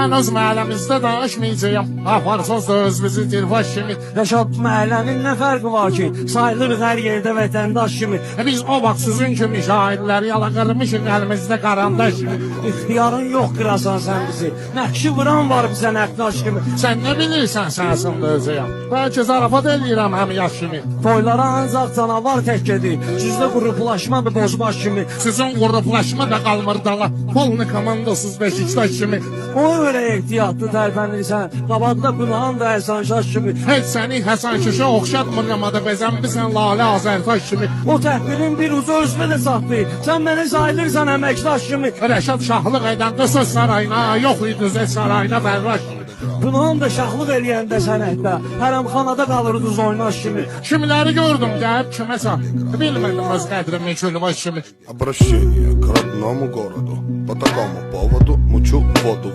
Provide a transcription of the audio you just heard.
Mən öz məhəlləmizdə danışmayacağam. Aparsız da öz bizi dilbaş kimi. Rəşad, məhəllənin nə fərqi var ki? Sayılırıq hər yerdə vətəndaş kimi. Biz o vaxt sizin kimi şahidləri yalaqırmışıq əlimizdə qarandaş kimi. İxtiyarın yox qırasan sən bizi. Nəqşi vuran var bizə nəqdaş kimi. Sən nə bilirsən sənsin də özüyəm. Bəlkə zarafat eləyirəm həm yaş kimi. Toylara ancaq canavar tək gedir. Sizdə qruplaşmadır bozbaş kimi. Sizin qruplaşma da qalmır dala. Polni komandosuz Beşiktaş kimi. Ona görə ehtiyatlı tərpənirsən. Qabaqda Pınahan da Həsən Şaş kimi. Heç səni Həsən Şuşa oxşatmıram adı bəzənmisən Lalə Azərtaş kimi. O təhvilin bir ucu özünə də çatdı. Sən məni sayılırsan əməkdaş kimi. Rəşad şahlıq edəndə söz sarayına, yox idi zət sarayına fərraş. Pınahan da şahlıq eləyəndə sənətdə. Hərəmxanada qalırdı oynaş kimi. Kimləri gördüm gəlib kiməsə, bilmirdim öz qədrimi külbaş kimi. Обращение к родному городу. По такому поводу мучу воду.